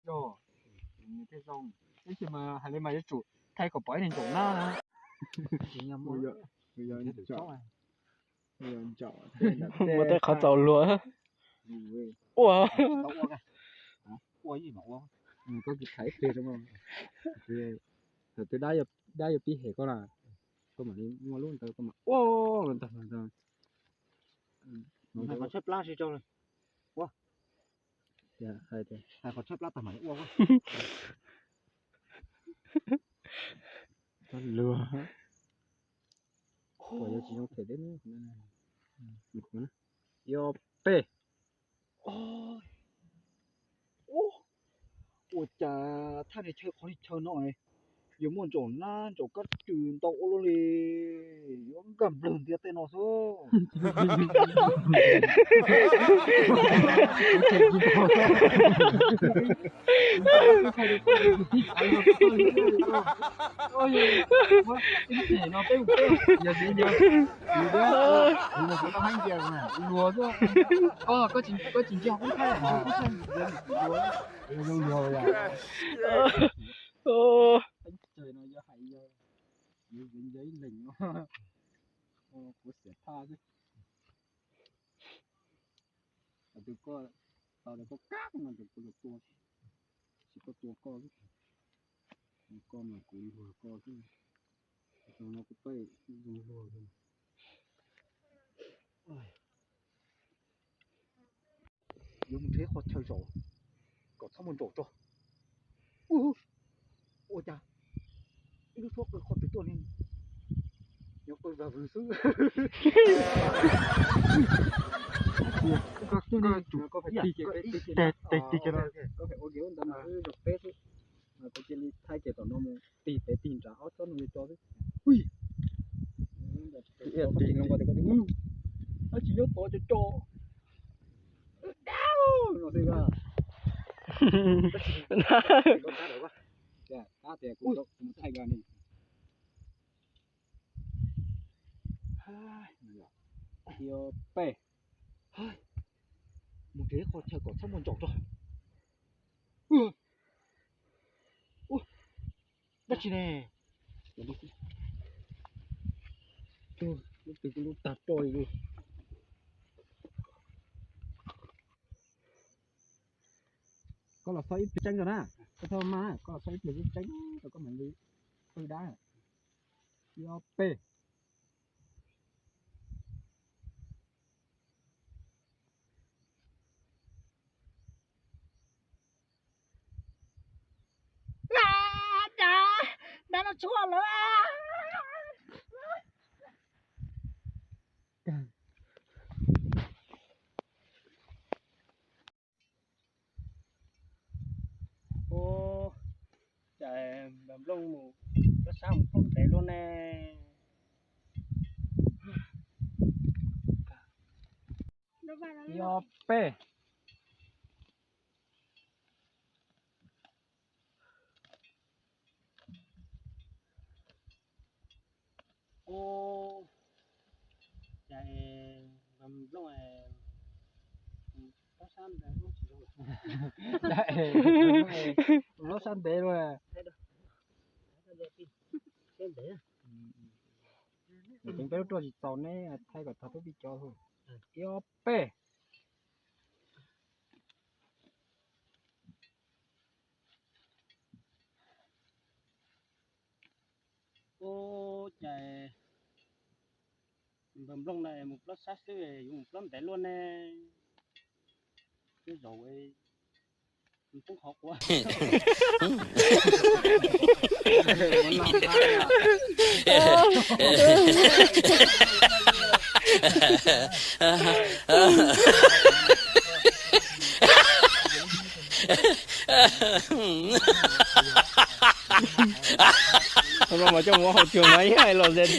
Tab sis mas hais li mas yuav tsum thaij kom pom ib niag ntsaum nab na. Muaj tej qhov txaus luag. Ua, koj tsis thaiv ib pliag, thaum twg dab yuav pib hem koj na, koj mam li muab lub ntawd koj mam ua ntag. Hais qhov tshaib plab si rau, ua, hais qhov tshaib plab tag mam li ua. Luag, yuav tsis zoo phem thiab. Ib ob peb. Ua cas thaj li chaw qhov li chaw no yuav muaj ntsaum nab ntsaum kab rwg ntau ua luaj li, yuav nkag nplawg ntiav tej no xwb. Luag, koj tsis ntsia kub thaij, kub thaij zoo luag. Teb chaws no yog hais yog yuav ntsia ib leeg no, kuv xiam thaj xwb. Tus koj, tos tus koj kab no tus kuv yuav tua, tsis koj tua koj xwb. Koj mas kuv luag koj xwb. Tus no kuv peb zoo luag. Yuav mus nrhiav qhov chaw zaum kom txhob muaj ntsaum tso. Ua cas ib lub suab qw qhov twg tuaj li, nyob qw vag vwg xwb. Tes tig kiag no, wb zaum peb xwb, peb cia li thaij kiag tom no mus tig pem tig nram ob tsob no li tso xwb. Ua, ib tug los ko, tab sis nyob tod tso tso no xwb. Kab tias kuv mus thaij nkaus ni. Ib peb, mus nrhiav qhov chaw kom txhob muaj ntsaum tso. Dab tsi ne? Lub twg kuj lub tag roj li. Koj los xauj ib pliag tseeb rau na, koj txhob maj, koj los xauj ib pliag tseeb rau koj mam li qw dab. Ib ob peb. Cas dab no tshuaj lawm. Ua, cas npawg Nplooj mus plob sab mus plob ntev luaj ne. Ib ob peb. Ua, cas npawg Nplooj plob sab ntev luaj tsis zoo. Plob sab ntev luaj. Peb lub roj tsis txaus ne, thaij kom tag tub pib cov. Ib ob peb. Ua, cas npawg Nplooj na mus plob sab xwb yuav mus plob ntev luaj ne. Tej zaum mus poob qhov quav. No mas coj mus hauv trường mas ib hais los ze twb.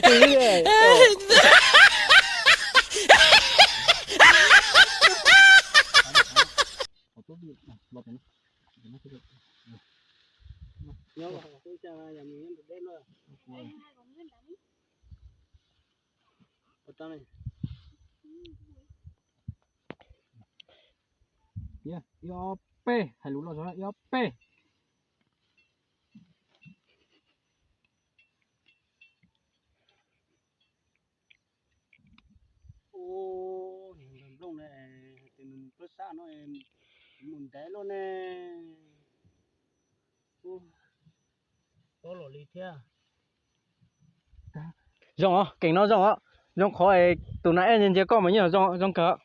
Ib ob peb, hais lus loj zog, ib ob peb. Ua, nplooj ne, hais tias nws mus plob sab no, mus ntev luaj ne. Ua, pob los li thiab. Zoo os, keem no zoo os. Zoo qhov tus nas ej ntsia koj mas yeej zoo, zoo kawg.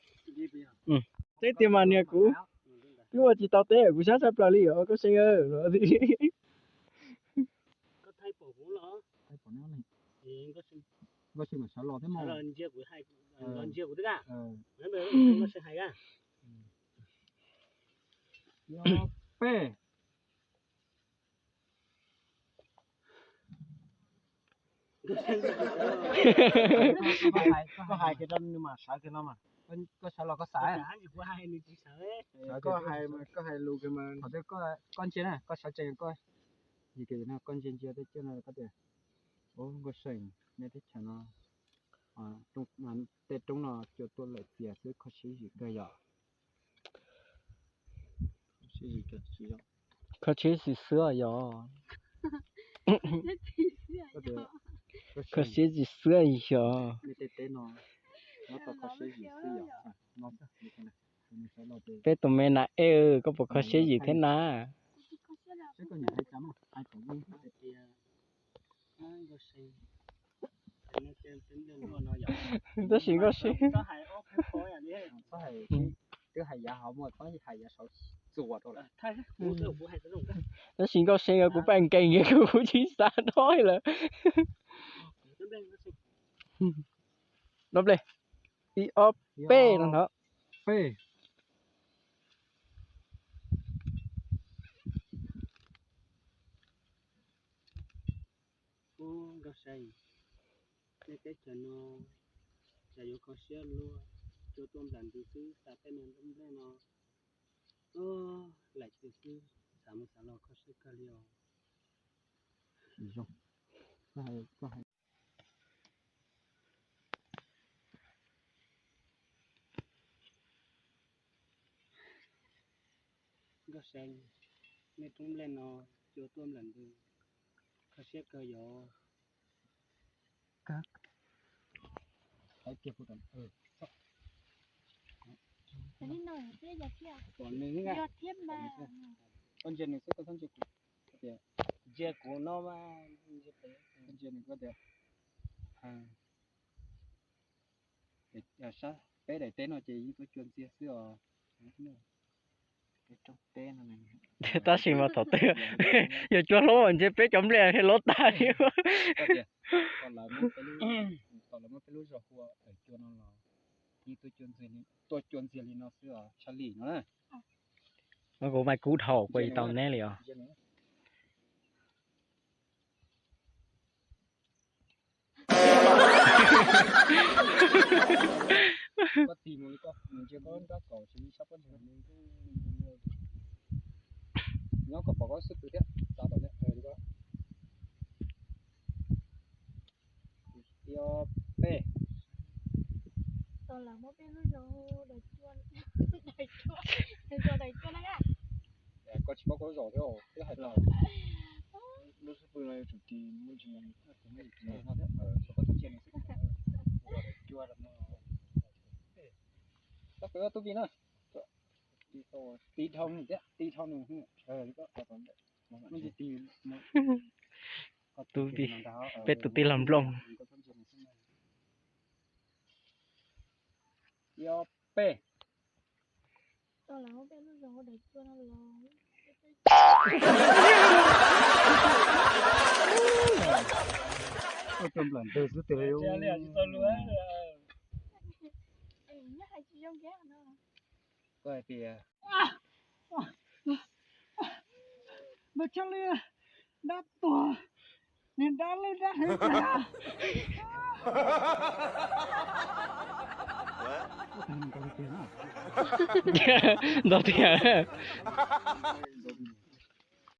Teb tias mas niag kuv twb ua tsis tau teb, kuv sab tshaj plaws li os koj Seej. Peb. Koj hais kiag rau nws mas sawv kiag no mas. Koj sawv los koj xav. Koj hais, koj hais lus kiag mas. Thaum twg koj ntsia na, koj sawv tsees koj, koj ntsia ntsia tej coj no koj tias, ub, Nkauj Seej, nej teb chaws no tej roob no cua tuaj lawm txias xwb, kho siab zim kawg yom. Kho siab zim xwb yog. Kho siab zim xwb yog. Peb tus me nas ej, koj puas kho siab zim thiab na? Tab sis Nkauj Seej, twb hais yav hauv muaj txhob hais yav saud txuas rau lawm. Tab sis Nkauj Seej, kuv paj nkees kuv tsis xav dob lawm. Dob nplej, ib ob peb no ntawd. Peb. Ub, Nkauj Seej, nej teb chaws no cas yuav kho siab luaj, cua tuaj nplam ntws xwb, xav tej niag nplooj nplej no, laim twg xwb, xav mus xav los kho siab kawg li os. Nkauj Seej, nej roob nplej no cua tuaj nplam ntws, kho siab kawg yog. Pom nws, koj ntsia nws xwb, koj txhob ntsia kuv. Ntsia kuv no mas, ntsia nws koj tias, sab peb daim teb no ces yeej tuaj cua ntxiag xwb os. Tab sis mas thaum twg yog cua hlob ntsia peb cov nplej lov tas li. Thaum lawv muab peb lub zog hu ua cua no los yeej tuaj cua ntxiag li no xwb os, tshaj li no na. Kuv mas kub dhau kuv tsis tau neb li os. Koj tig mus li koj mus ntsia koj nrab kaum tsis sab pob ntsev. Nyob kom pom koj xub pwg thiab, txav tom ntej li koj. Ib ob peb. Koj tsis paub koj zaum thiab, twb hais tau. Lub xub pwg no yuav tsum tig muaj ntsis no thiab, koj txhob cia nws xwb. Koj peb tub vi na, tig dhau nws thiab, tig dhau nws. Tub vi, peb tus tij laug Nplooj. Ib ob peb. Koj hais tias Npawg Tshaj Lwj, dab tuag, niag dab lwj dab heev. Ntau tiag.